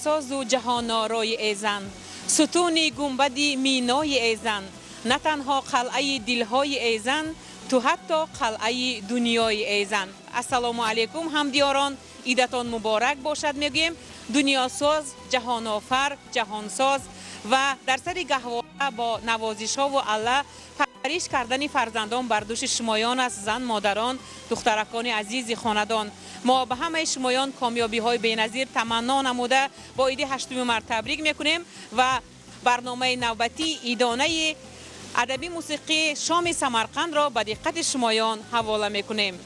Дунёсозу ҷаҳонорои эй зан, сутуни гунбади минои эй зан, на танҳо қалъаи дилҳои эй зан, ту ҳатто қалъаи дунёи эй зан. Ассалому алайкум, ҳамдиёрон, идатон муборак бошад мегӯем. Дунёсоз, ҷаҳонофар, ҷаҳонсоз ва дар сари гаҳвора бо навозишҳову алла парвариш кардани фарзандон бар дӯши шумоён аст. Зан, модарон, духтаракони азизи хонадон, мо ба ҳамаи шумоён комёбиҳои беназир таманно намуда бо иди 8 март табрик мекунем ва барномаи навбатии идонаи адабӣ мусиқӣ шоми Самарқандро ба диққати шумоён ҳавола мекунем.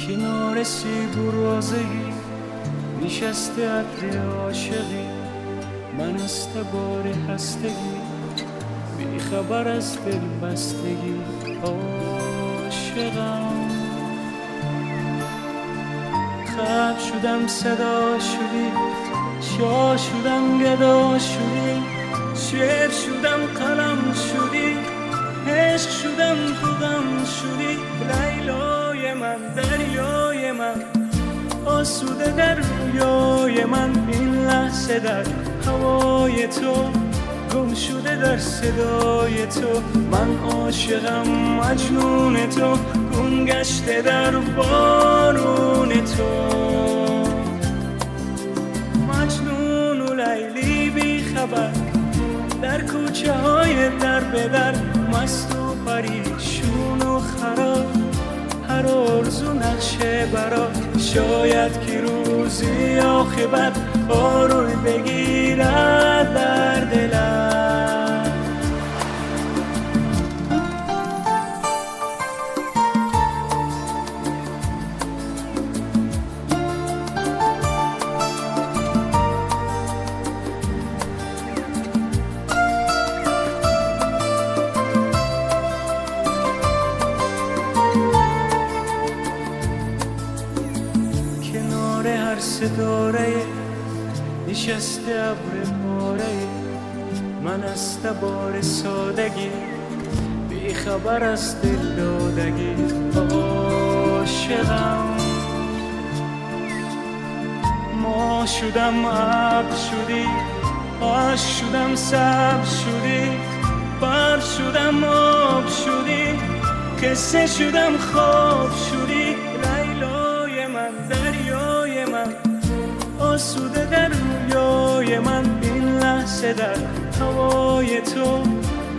کنار سیب و روزگی نشسته عطر عاشقی، من از تبار خستگی بی خبر از دل بستگی عاشقم. خب شدم صدا شدی، شاه شدم گدا شدی، شعر شدم قلم شدی، عشق شدم تو غم شدی. لیلای من، دریای من، آسوده در رویای من، این لحظه در هوای تو گم شده در صدای تو. من عاشقم مجنون تو، گم گشته در بارون تو. مجنون و لیلی بی خبر در کوچه های در به در، مست و پریشون و خراب، هر آرزو نقشه برا. شاید که روزی عاقبت آروی بگیرد در دلم. کنار هر ستاره نشسته ابر پاره، من از تبار سادگی بی خبر از دل دادگی عاشقم. ما شدم ابر شدی، آش شدم سبز شدی، بر شدم آب شدی، قصه شدم خواب شدی. لیلای من، دریای من، آسوده در رویای من، این لحظه در هوای تو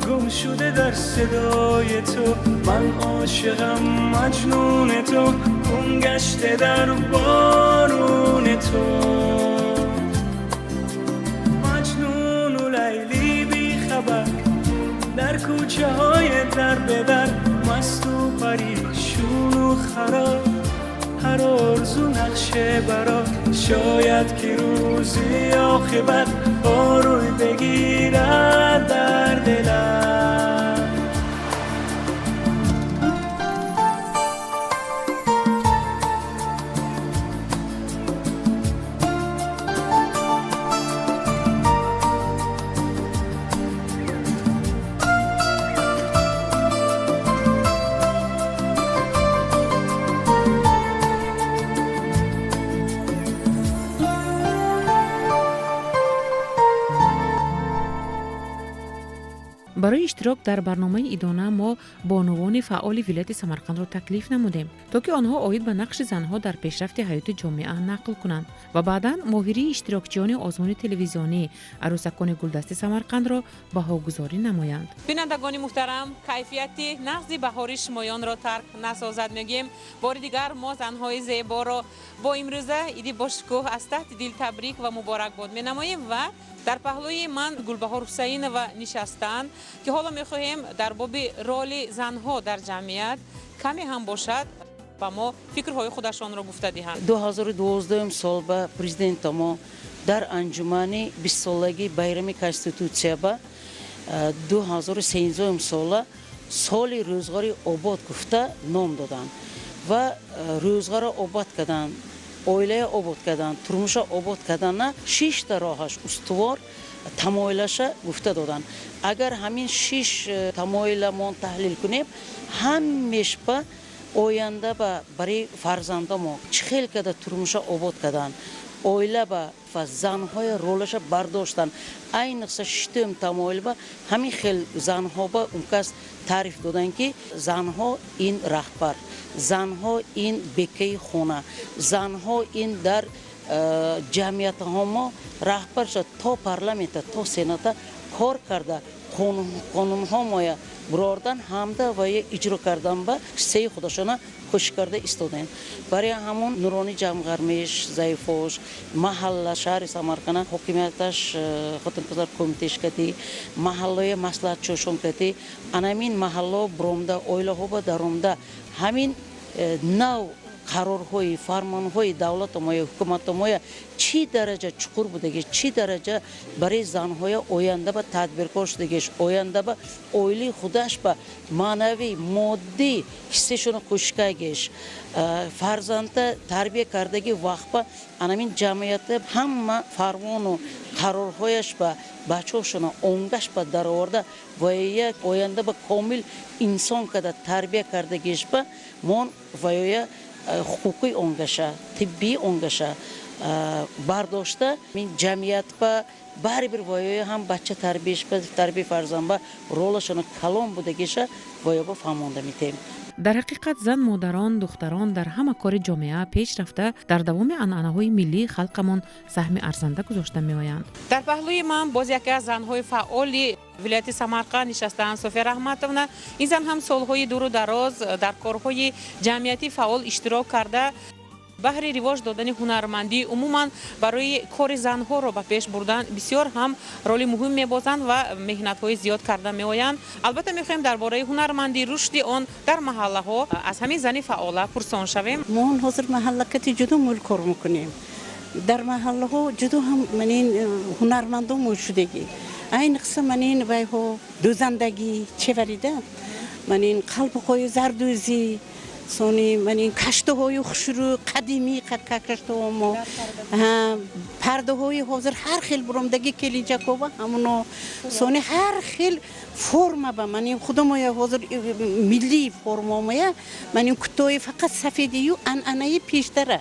گم شده در صدای تو. من عاشقم مجنون تو، گم گشته در بارون تو. مجنون و لیلی بی خبر در کوچه های در به در، مست و پریشون و خراب، هر آرزو نقشه برا. شاید که روزی عاقبت آروی بگیرد در دلم. Барои иштирок дар барномаи идона мо бонувони фаъоли вилояти Самарқандро таклиф намудем, то ки онҳо оид ба нақши занҳо дар пешрафти ҳаёти ҷомеа нақл кунанд ва баъдан моҳирии иштирокчиёни озмуни телевизионӣ арӯсакони гулдасти Самарқандро баҳогузорӣ намоянд. Бинандагони муҳтарам, кайфияти нағзи баҳори шумоёнро тарк насозад мегӯем. Бори дигар мо занҳои зеборо бо имрӯза иди бошукӯҳ аз таҳти дил табрик ва муборакбод менамоем ва дар паҳлӯи ман Гулбаҳор Ҳусайнова нишастанд, ки ҳоло мехоҳем дар боби роли занҳо дар ҷамъият каме ҳам бошад ба мо фикрҳои худашонро гуфта диҳанд. 2012 сол ба президента мо дар анҷумани 20-солагии байрами Конститутсия ба 2013 сола соли рӯзғори обод гуфта ном доданд ва рӯзғорро обод карданд. Оилая обод кардан, турмуша обод кардана шишта роҳаш устувор тамоилаша гуфта додан. Агар ҳамин шиш тамоиламон таҳлил кунем, ҳамешба оянда ба барои фарзандамо чӣ хел карда турмуша обод кардан, оила ба ва занҳои ролаша бардоштан, айниқса шиштум тамоилба ҳамин хел занҳо ба он кас таъриф додан, ки занҳо ин раҳбар, занҳо ин бекаи хона, занҳо ин дар ҷамъиятҳо мо раҳбар шуд, то парламента, то сената кор карда, қонунҳо моя бурордан ҳамда ва иҷро кардан ба ҳиссаи худашона кӯшиш карда истодаем. Барои ҳамон нурони ҷамъғармиш, заифош, маҳалла, шаҳри Самарқанд ҳокимияташ хотинқизлар кумиташ кати, маҳаллаи маслиҳатчошон кати, анамин маҳалло буромда, оилаҳо ба даромда ҳамин нав қарорҳои, фармонҳои давлатомоя, ҳукуматомоя чӣ дараҷа чуқур будагиш, чӣ дараҷа барои занҳоя оянда ба тадбиркор шудагиш, оянда ба оилаи худаш ба маънавӣ, моддӣ ҳиссашона кӯшишкагиш, фарзанда тарбия кардаги вақт ба анамин ҷамъията ҳама фармону қарорҳояш ба бачаҳошона онгаш ба дароварда ва як оянда ба комил инсон карда тарбия кардагиш ба мон ваёя ҳуқуқи онгаша, тиббии онгаша бардошта, мин ҷамъият ба барибир воёя ҳам бача тарбияш ба тарбияи фарзанд ба ролашона калон будагиша воё ба фаҳмонда метем. Дар ҳақиқат зан, модарон, духтарон дар ҳама кори ҷомеа пеш рафта, дар давоми анъанаҳои миллии халқамон саҳми арзанда гузошта меоянд. Дар паҳлӯи ман боз яке аз занҳои фаъоли вилояти Самарқанд нишастаанд, София Раҳматовна. Ин зан ҳам солҳои дуру дароз дар корҳои ҷамъиятӣ фаъол иштирок карда, баҳри ривоҷ додани ҳунармандӣ, умуман барои кори занҳоро ба пеш бурдан бисёр ҳам роли муҳим мебозанд ва меҳнатҳои зиёд карда меоянд. Албатта мехоҳем дар бораи ҳунармандӣ, рушди он дар маҳаллаҳо аз ҳамин зани фаъола пурсон шавем. Мо ҳозир маҳаллакати ҷудо мӯл кор мекунем. Дар маҳаллаҳо ҷудо ҳам манин ҳунармандо мӯл шудагӣ. Айниқса манин вайҳо дӯзандагӣ чеварида, манин қалбҳои зардӯзӣ, сони манин каштаҳои хушрӯ, қадимӣ каштаҳо мо, пардаҳои ҳозир ҳар хел буромдаги келинчакова ҳамуно, сони ҳар хел форма ба манин худомоя ҳозир миллии формамоя манин кутои фақат сафедию анъанаи пештара.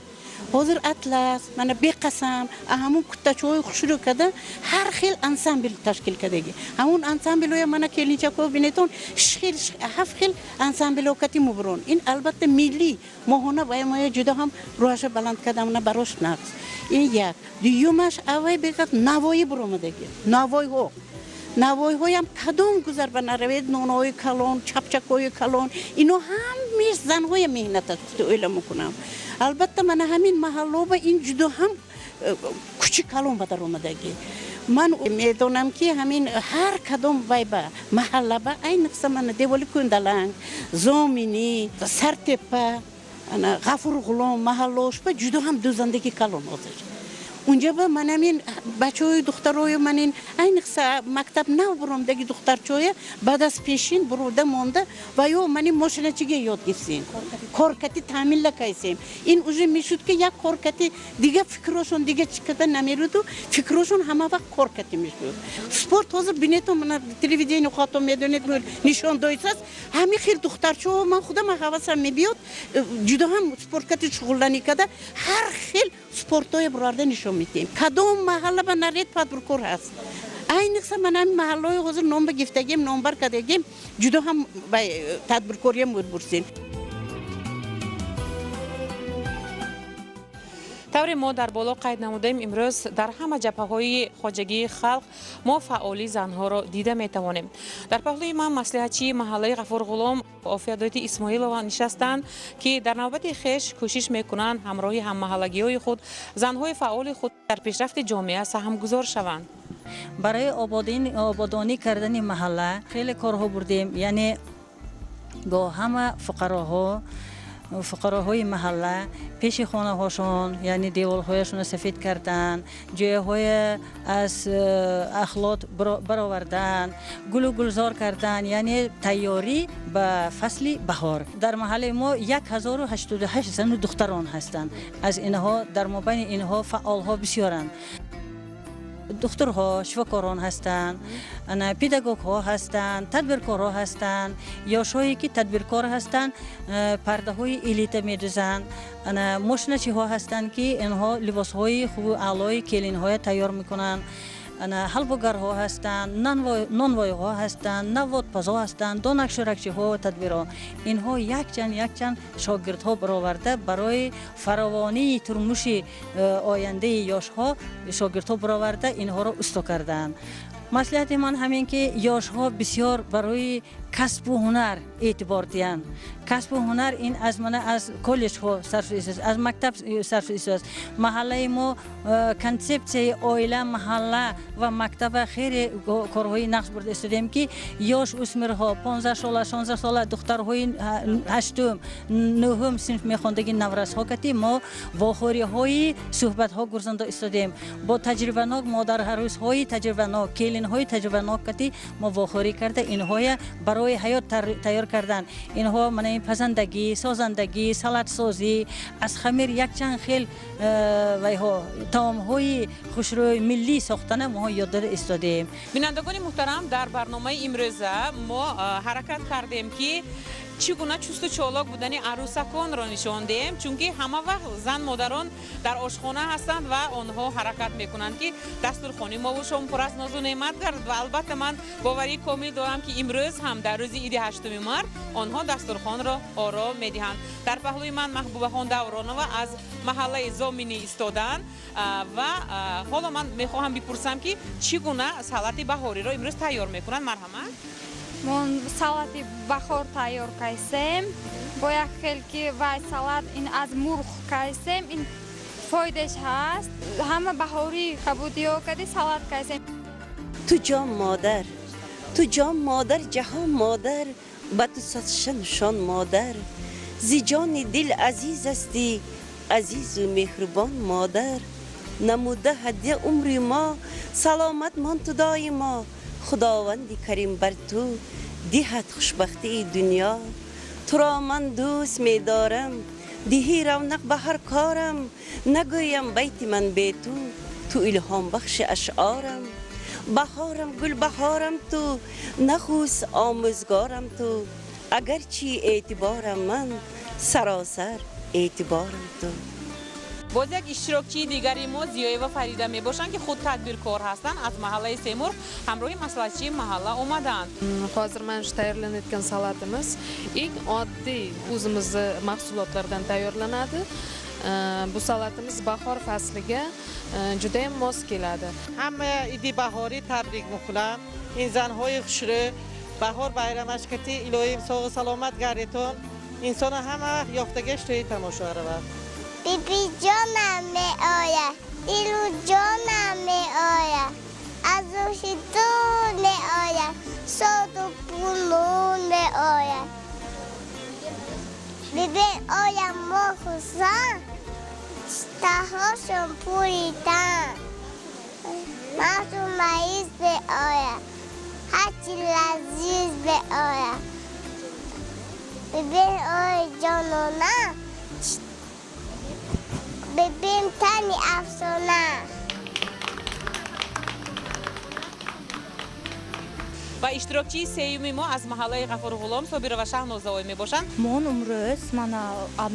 Ҳозир атлас, мана беқасам, ҳамун куттачаҳои хушрӯ карда ҳар хел ансамбл ташкил кардаги. Ҳамун ансамблҳоя мана келинчакҳо бинетон, хел ҳафт хел ансамблҳо кати мубурон. Ин албатта миллӣ моҳона вай моя ҷудо ҳам рӯҳаша баланд кардамна барош нақс. Ин як. Дуюмаш аввай беқад навоӣ буромадаги. Навоиҳо. Навоиҳоям кадом гузар ба наравед, нонҳои калон, чапчакҳои калон, ино ҳамеш занҳоя меҳнат оила мекунам. Албатта мана ҳамин маҳаллоба ин ҷудо ҳам кучи калон ба даромадагӣ. Ман медонам ки ҳамин ҳар кадом вай ба маҳалла ба айниқса мана деволи Кӯндаланг, Зоминӣ, Сартепа, Ғафурғулом маҳаллош ба ҷудо ҳам дӯзандагӣ калон ҳозир. Унҷа ба ман ҳамин бачаҳои духтарои манин айниқса мактаб нав буромдаги духтарчоя баъд аз пешин буруда монда ва ё манин мошиначиге ёд гирсем, коркати таъминла кайсем. Ин уже мешуд ки як коркати дига фикрошон дига чӣ када намеруду, фикрошон ҳама вақт коркати мешуд. Спорт ҳозир бинетон, мана телевидение хотон медонед, нишон доисаст, ҳамин хел духтарчаҳо ман худам ҳавасам мебиёд, ҷудо ҳам спорткати шуғулланӣ када ҳар хел спортҳое бурарда нишон метиҳем. Кадом маҳалла ба наред тадбиркор ҳаст. Айниқса ман ҳамин маҳаллаҳои ҳозир ном ба гифтагем, номбар кардагем, ҷудо ҳам тадбиркориям бурсем. Тавре мо дар боло қайд намудаем, имрӯз дар ҳама ҷабҳаҳои хоҷагии халқ мо фаъолии занҳоро дида метавонем. Дар паҳлӯи ман маслиҳатчии маҳаллаи Ғафурғулом Офиядоити Исмоилова нишастанд, ки дар навбати хеш кӯшиш мекунанд ҳамроҳи ҳаммаҳаллагиҳои худ, занҳои фаъоли худ дар пешрафти ҷомеа саҳмгузор шаванд. Барои ободонӣ кардани маҳалла хеле корҳо бурдем, яъне бо ҳама фуқароҳо Фуқароҳои маҳалла пеши хонаҳошон, яъне деворҳояшонро сафед кардан, ҷойҳои аз ахлот баровардан, гулу гулзор кардан, яъне тайёрӣ ба фасли баҳор. Дар маҳаллаи мо 1088 зану духтарон ҳастанд. Аз инҳо дар мобайни инҳо фаъолҳо бисёранд. Духтурҳо, шифокорон ҳастанд, педагогҳо ҳастанд, тадбиркорҳо ҳастанд, ёшҳое ки тадбиркор ҳастанд, пардаҳои элита медӯзанд, мошиначиҳо ҳастанд ки инҳо либосҳои хубу аълои келинҳоя тайёр мекунанд, ҳалвогарҳо ҳастанд, нонвойҳо ҳастанд, наводпазҳо ҳастанд, донакшӯракчиҳо ва тадбирҳо. Инҳо якчанд шогирдҳо бароварда барои фаровонии турмуши ояндаи ёшҳо шогирдҳо бароварда инҳоро усто кардаанд. Маслиҳати ман ҳамин ки ёшҳо бисёр барои касбу ҳунар эътибор диҳанд. Касбу ҳунар ин аз мана аз коллеҷҳо сар шуда, аз мактаб сар шуда. Маҳаллаи мо консепсияи оила, маҳалла ва мактаба хеле корҳои нақш бурда истодем ки ёш усмирҳо 15 сола, 16 сола, духтарҳои 8-ум, 9-ум синф мехондаги наврасҳо кати мо вохӯриҳои суҳбатҳо гузаронда истодем. Бо таҷрибанок модарҳарӯсҳои таҷрибанок, келинҳои таҷрибанок кати мо вохӯрӣ карда инҳоя барои ҳаёт тайёр кардан. Инҳо мана ин пазандагӣ, созандагӣ, салатсозӣ, аз хамир якчанд хел вайҳо таомҳои хушрӯи миллӣ сохтана мо ёд дода истодем. Бинандагони муҳтарам, дар барномаи имрӯза мо ҳаракат кардем ки чӣ гуна чусту чолок будани арӯсаконро нишон диҳем, чунки ҳама вақт зан модарон дар ошхона ҳастанд ва онҳо ҳаракат мекунанд ки дастурхони мову шом пур аз нозу неъмат гардад. Ва албатта ман боварии комил дорам ки имрӯз ҳам дар рӯзи иди 8 март онҳо дастурхонро оро медиҳанд. Дар паҳлӯи ман Маҳбубахон Давронова аз маҳаллаи Зоминӣ истодаанд ва ҳоло ман мехоҳам бипурсам ки чӣ гуна салати баҳориро имрӯз тайёр мекунанд. Марҳамат. Мон салати баҳор тайёр кайсем. Бо як хел ки вай салат ин аз мурғ кайсем, ин фоидаш ҳаст. Ҳама баҳорӣ кабудиё кади салат кайсем. Ту ҷон модар, ту ҷон модар, ҷаҳон модар, ба ту сад шон модар. Зи ҷони дил азиз астӣ, азизу меҳрубон модар. Намуда ҳадя умри мо, саломат мон ту доимо. Худованди карим бар ту диҳад хушбахтии дунё. Туро ман дӯст медорам, диҳӣ равнақ ба ҳар корам. Нагӯям байти ман бе ту, ту илҳомбахши ашъорам. Баҳорам гул баҳорам ту, нахус омӯзгорам ту. Агарчи эътиборам ман, саросар эътиборам ту. Боз як иштирокчии дигари мо Зиёева Фарида мебошанд ки худ тадбиркор ҳастанд, аз маҳаллаи Семурғ ҳамроҳи маслиҳатчии маҳалла омадаанд. Hozir mana shu tayyorlanayotgan salatimiz eng oddiy o'zimizni mahsulotlardan tayyorlanadi. Bu salatimiz bahor fasliga juda ham mos keladi. Hamma idi bahoriy tabrik мекунам. Ин занҳои хушрӯ баҳор байрамаш кати илоҳим соғу саломат гардетон. Инсона ҳама ёфтагаш тӯи тамошо равад. Биби ҷонам меояд, дилу ҷонам меояд, аз рӯши дур меояд, соду пунун меояд. Бибин оям мо хусан, таҳошон пуридан, масту маиз меояд, ҳарчи лазиз меояд. Бибин ои ҷонона, бибин тани афсона. Ва иштирокчии сеюми мо аз маҳаллаи Ғафурғулом Собирова Шаҳнозаой мебошанд. Мон имрӯз мана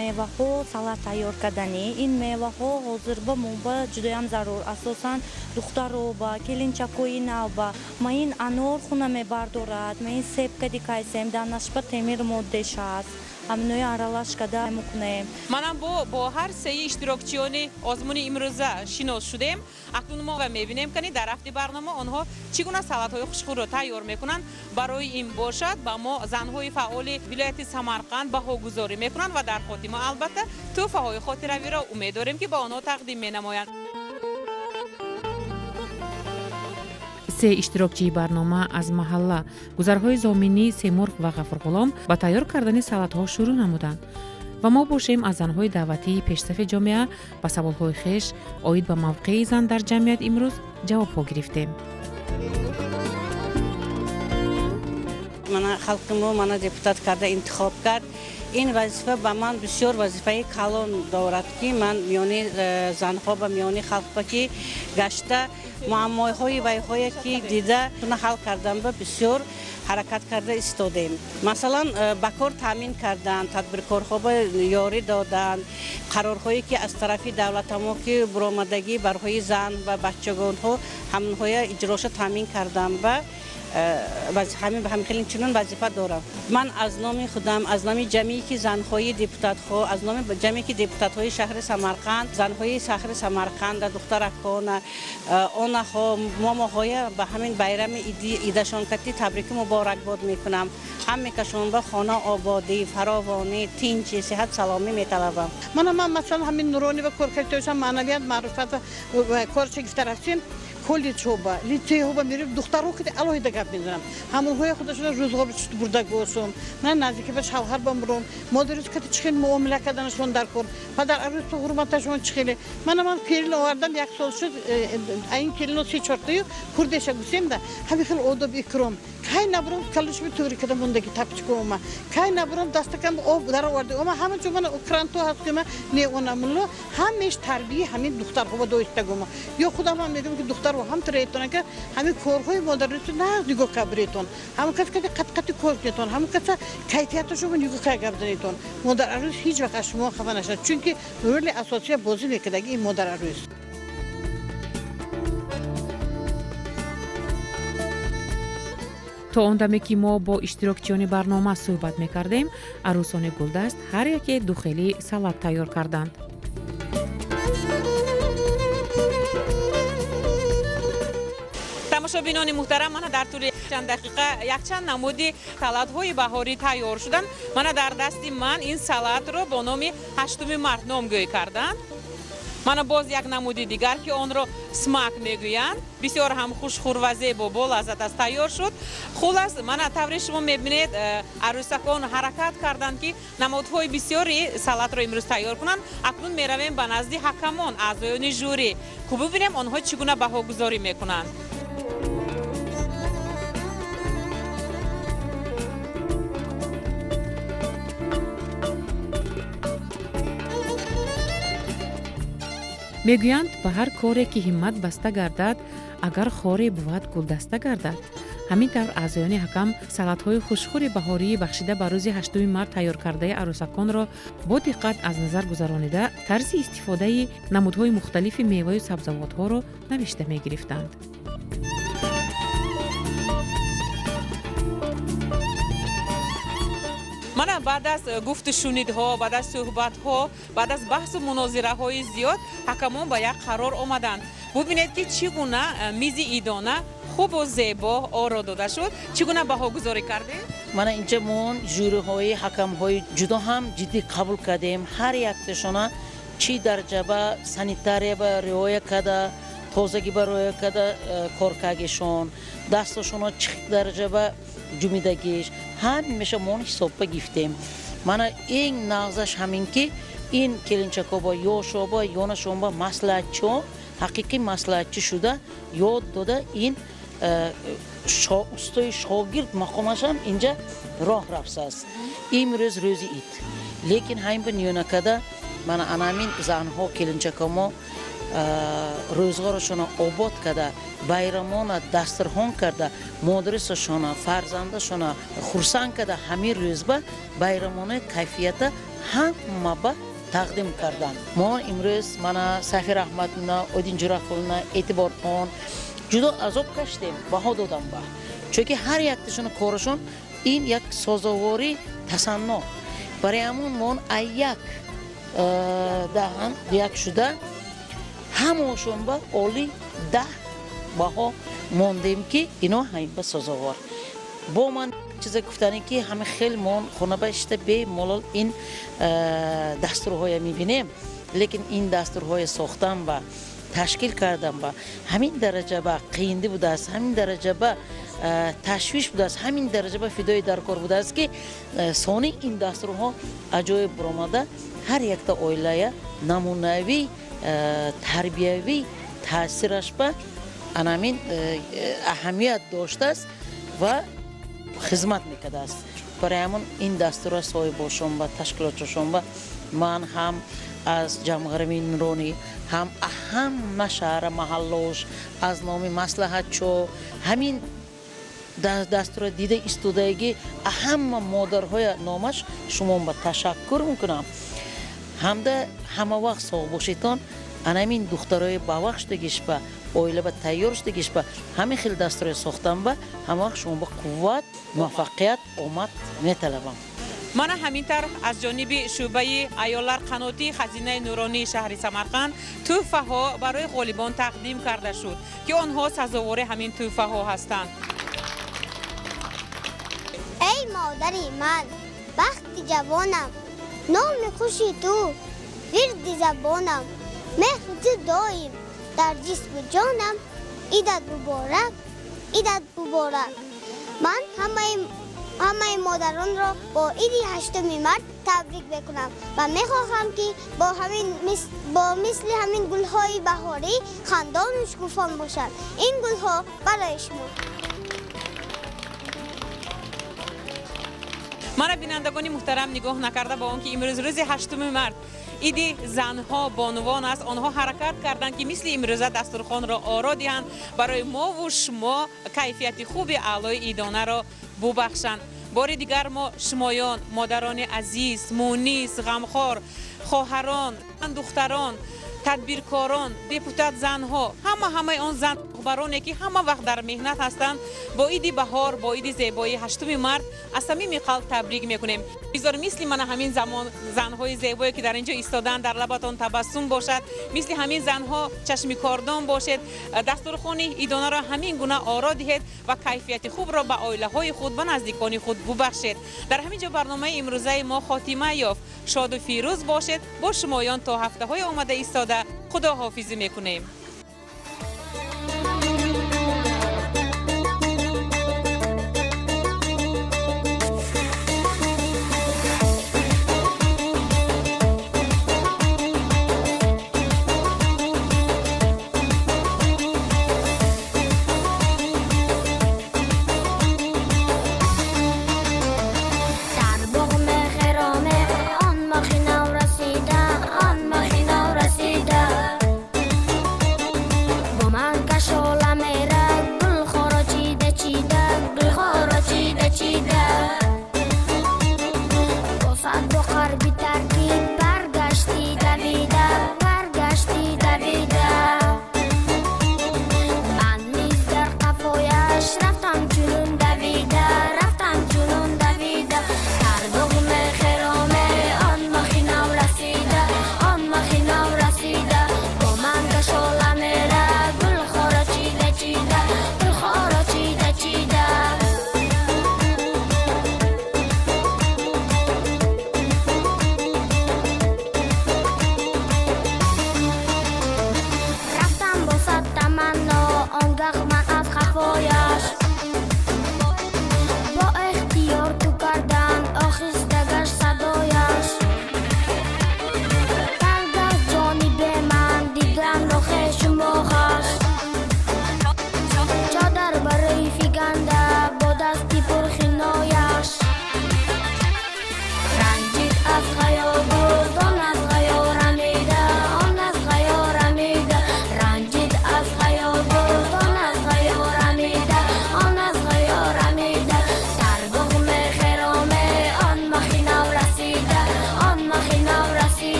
меваҳо салат тайёр карданӣ. Ин меваҳо ҳозир ба мо ба ҷудоям зарур, асосан духтаро ба келинчакои нав ба. Ма ин анор хуна мебардорад, ма ин себ кади кайсем, дар нашба темир моддеш аст. Аминои аралаш када мекунем. Манам бо ҳар сеи иштирокчиёни озмуни имрӯза шинос шудем. Акнун мо мебинем ки дар рафти барнома онҳо чӣ гуна салатҳои хушхӯрро тайёр мекунанд. Барои ин бошад ба мо занҳои фаъоли вилояти Самарқанд баҳогузорӣ мекунанд ва дар хотима албатта тӯҳфаҳои хотиравиро умед дорем ки ба онҳо тақдим менамоянд. Се иштирокчии барнома аз маҳалла гузарҳои Зоминӣ, Семурғ ва Ғафурғулом ба тайёр кардани салатҳо шурӯъ намуданд. Ва мо бошем аз занҳои даъватии пешсафи ҷомеа ба саволҳои хеш оид ба мавқеи зан дар ҷамъият имрӯз ҷавобҳо гирифтем. Мана халқи мо мана депутат карда интихоб кард. Ин вазифа ба ман бисёр вазифаи калон дорад, ки ман миёни занҳо ба миёни халқба ки гашта муаммоҳои вайҳое ки дида ҳал кардан ба бисёр ҳаракат карда истодем. Масалан, ба кор таъмин кардан, тадбиркорҳо ба ёрӣ додан, қарорҳое ки аз тарафи давлатамо ки буромадагӣ барҳои зан ва бачагонҳо ҳамонҳоя иҷроша таъмин кардан ба ҳамин хеле чунин вазифа дорам. Ман аз номи худам, аз номи ҷамъие ки занҳои депутатҳо, аз номи ҷамъие ки депутатҳои шаҳри Самарқанд, занҳои шаҳри Самарқанд, духтаракона, онаҳо, момоҳоя ба ҳамин байрами идашонкатӣ табрики муборакбод мекунам. Ҳамекашон ба хона ободӣ, фаровонӣ, тинчӣ, сиҳат, саломӣ металабам. Мана ман масалан ҳамин нуронӣ ва кор кардам, маънавият, маърифат ва корча гирифта рафтем. Коллеҷҳоба, литсейҳоба мерем, духтарҳо ки алоҳида гап мезанам. Ҳамонҳоя худашона рӯзғор чут бурда госум. Ман наздики ба шавҳар бамуром. Модарис кати чӣ хел муомила карданашон дар кор. Падар арӯсу ҳурматашон чӣ хеле. Мана ман келин овардам, як сол шуд, ин келино се чортаю курдеша гусем да. Ҳамин хел одоб икром. Кай набурам калушми тури када мондаги тапчика ома. Кай набурам дастакам об дароварда ома. Ҳама ҷо мана кранто ҳаст ки ма не онамулло. Ҳамеш тарбияи ҳамин духтарҳо доистагома. Ё худам ҳам мегӯям ки духтар ҳам тиретон ки ҳамин корҳои модариро нағз нигоҳ кабиретон, ҳамон кас ки қат-қати кор кунетон, ҳамон каса кайфияташро нигоҳ кабиретон. Модар арӯс ҳеҷ вақт аз шумо хафа нашад, чунки роли асосия бозӣ мекардаги ин модар арӯс. То он даме ки мо бо иштирокчиёни барнома суҳбат мекардем, арӯсони гулдаст ҳар яке духели салат тайёр карданд. Тамошобинони муҳтарам, мана дар тӯли чанд дақиқа якчанд намуди салатҳои баҳорӣ тайёр шуданд. Мана дар дасти ман ин салатро бо номи 8 март номгӯӣ карданд. Мана боз як намуди дигар ки онро смак мегӯянд, бисёр ҳам хушхӯр ва зебо бо лаззат аст тайёр шуд. Хулас, мана тавре шумо мебинед, арӯсакон ҳаракат карданд ки намудҳои бисёри салатро имрӯз тайёр кунанд. Акнун меравем ба назди ҳакамон, аъзоёни жюри, ку бибинем онҳо чӣ гуна баҳогузорӣ мекунанд. Мегӯянд, ба ҳар коре ки ҳиммат баста гардад, агар хоре бувад гулдаста гардад. Ҳамин тавр аъзоёни ҳакам салатҳои хушхӯри баҳории бахшида ба рӯзи 8 март тайёр кардаи арӯсаконро бо диққат аз назар гузаронида, тарзи истифодаи намудҳои мухталифи меваю сабзавотҳоро навишта мегирифтанд. Мана баъд аз гуфтушунидҳо, баъд аз суҳбатҳо, баъд аз баҳсу мунозираҳои зиёд ҳакамон ба як қарор омаданд. Бубинед ки чӣ гуна мизи идона хубу зебо оро дода шуд. Чӣ гуна баҳогузорӣ кардем? Мана инҷа мон жюриҳои ҳакамҳои ҷудо ҳам ҷиддӣ қабул кардем. Ҳар якташона чӣ дараҷа ба санитария ба риоя карда, тозагӣ ба риоя карда коркагишон, дасташона чӣ дараҷа ба ҷумидагиш, ҳамеша мон ҳисобба гирифтем. Мана ин нағзаш ҳамин ки ин келинчакоба, ёшоба, ёнашонба маслиҳатчиҳо, ҳақиқӣ маслиҳатчӣ шуда ёд дода ин устои шогирд мақомашам инҷа роҳ рафтааст. Имрӯз рӯзи ид, лекин ҳамин ба ниёнакада мана анамин занҳо келинчакомо рӯзғорашона обод карда, байрамона дастархон карда, модарисашона, фарзандашона хурсанд карда, ҳамин рӯзба байрамонаи кайфията ҳама ба тақдим карданд. Мо имрӯз мана Сафи Раҳматовна, Один Ҷурақуловна, Эътиборхон ҷудо азоб кашидем, баҳо додам ба. Чунки ҳар якташона корашон ин як созоворӣ тасанно. Барои ҳамон мон як даҳан як шуда ҳамошон ба оли 10 баҳо мондем ки ино ҳамин ба созовор. Бо ман чизе гуфтане ки ҳама хел мон хона ба ишта бемалол ин дастурҳоя мебинем, лекин ин дастурҳоя сохтан ба ташкил кардан ба ҳамин дараҷа ба қиинди будааст, ҳамин дараҷа ба ташвиш будааст, ҳамин дараҷа ба фидои даркор будааст, ки сони ин дастурҳо аҷоиб баромада ҳар якта оилая намунавӣ тарбиявӣ таъсираш ба анамин аҳамият доштааст ва хизмат мекардааст. Барои ҳамон ин дастурро соҳибошон ба ташкилотчошон ба ман ҳам аз ҷамғармии нуронӣ, ҳам ҳама шаҳра маҳаллош аз номи маслиҳатчо ҳамин дастурро дида истодаги ҳама модарҳоя номаш шумо ба ташаккур мекунам. Ҳамда ҳама вақт соғ бошедтон, анамин духтарои бавақт шудагиш ба оила ба тайёр шудагиш ба ҳамин хел дастурро сохтан ба ҳама вақт шумо ба қувват, муваффақият, омад металабам. Мана ҳамин тарҳ аз ҷониби шӯъбаи аёллар қанотии хазинаи нуронии шаҳри Самарқанд тӯҳфаҳо барои ғолибон тақдим карда шуд, ки онҳо сазовори ҳамин тӯҳфаҳо ҳастанд. Эй модари ман, бахти ҷавонам, номи хуши ту вирди забонам, меҳри ту доим дар ҷисму ҷонам, идат муборак, идат муборак. Ман ҳамаи модаронро бо иди 8 март табрик мекунам ва мехоҳам, ки бо мисли ҳамин гулҳои баҳорӣ хандону шукуфон бошанд. Ин гулҳо барои шумо. Мана бинандагони муҳтарам, нигоҳ накарда ба он ки имрӯз рӯзи 8 март иди занҳо бонувон аст, онҳо ҳаракат карданд, ки мисли имрӯза дастурхонро оро диҳанд, барои мову шумо кайфияти хуби аълои идонаро бубахшанд. Бори дигар мо шумоён, модарони азиз, мунис, ғамхор, хоҳарон, духтарон, тадбиркорон, депутат занҳо, ҳамаи он занбароне, ки ҳама вақт дар меҳнат ҳастанд, бо иди баҳор, бо иди зебоии 8 март аз самими қалб табрик мекунем. Бизор мисли мана ҳамин замон занҳои зебое, ки дар инҷо истоданд, дар лабатон табассум бошад, мисли ҳамин занҳо чашми кордон бошед, дастурхони идонаро ҳамин гуна оро диҳед ва кайфияти хубро ба оилаҳои худ, ба наздикони худ бубахшед. Дар ҳамин ҷо барномаи имрӯзаи мо хотима ёфт. Шоду фирӯз бошед. Бо шумоён то ҳафтаҳои омада истода худоҳофизӣ мекунем.